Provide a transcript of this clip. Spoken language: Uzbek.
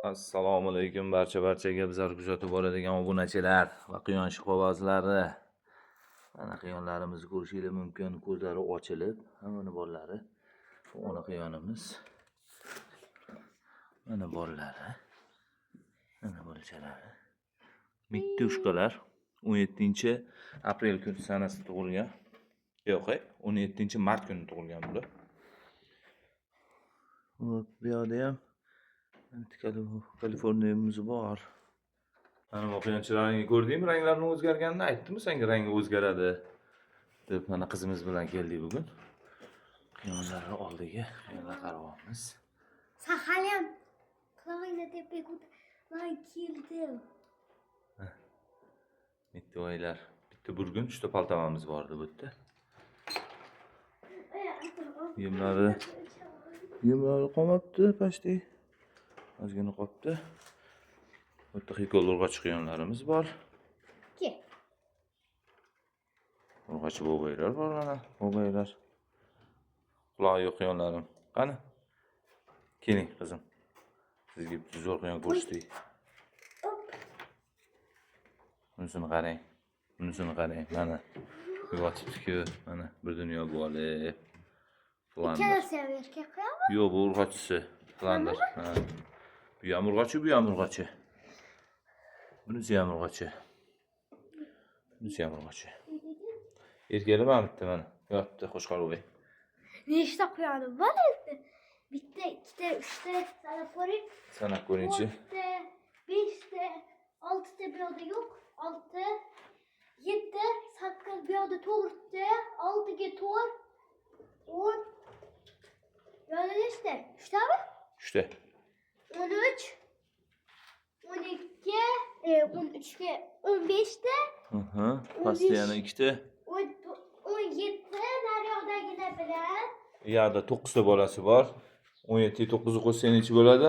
Assalomu alaykum barcha-barchaga bizlar kuzatib boradigan obunachilar va quyon ishqibozlari. Mana quyonlarimizni ko'rishingiz mumkin, ko'zlari ochilib, mana bolalari. Bu ona quyonimiz. Mana bolalari. Mana bolachalari. Mittushkalar 17 aprel kuni sanasida tug'ilgan. Yo'q, 17 mart kuni tug'ilgan bular. Hop, bu yoqda ham Kaliforniyamiz bor. Mana bu quyonchalarni ko'rdingmi, ranglarini o'zgarganini aytdimmi senga, rangi o'zgaradi deb. Mana qizimiz bilan keldik bugun. Quyonlarni oldiga, quyonlar qaryapmiz. San haliyam qulog'ingni tepaga ko'tar. Man keldim. Mittivoylar. Bitta burgun, uchta paltavamiz bor edi bu yerda. Yemlari qolmabdi почти. Ozgina qolibdi. Bu yerda xikol urg'ochi quyonlarimiz bor. Ke. Urg'ochi bog'aylar bor mana, bog'aylar. Qulog'i yo'q quyonlarim. Qani? Keling, qizim. Sizga bitta zo'r quyon ko'rsatay. Hop. Bunisini qarang. Bunisini qarang. Mana. Yotibdi-ku. Mana bir dunyo bo'lib. Flander. Ikkalasi ham erkak quyonmi? Yo'q, bu urg'ochisi. Flander. Ha. Bu ham urg'ochi, bu ham urg'ochi. Bunisi ham urg'ochi. Bunisi ham urg'ochi. Erkaklar mana bitta mana. Yotibdi qo'chqorvoy. Nechta quyonim bor endi? Bitta, ikkita, uchta, sanab ko'ring. Sanab ko'ringchi. To'rtta, beshta, oltita bu yoqda yo'q. Olti, yetti, sakkiz, bu yoqda to'rtta, oltiga to'rt, 10. Bu yoqda nechta? Uchtami? Uchta. 13, 12, 13ga 15ta, Pastda yana ikkita. 17 naryoqdagilar bilan. U yoqda to'qqizta bolasi bor. 17 ga to'qqizni qo'shsang nechi bo'ladi?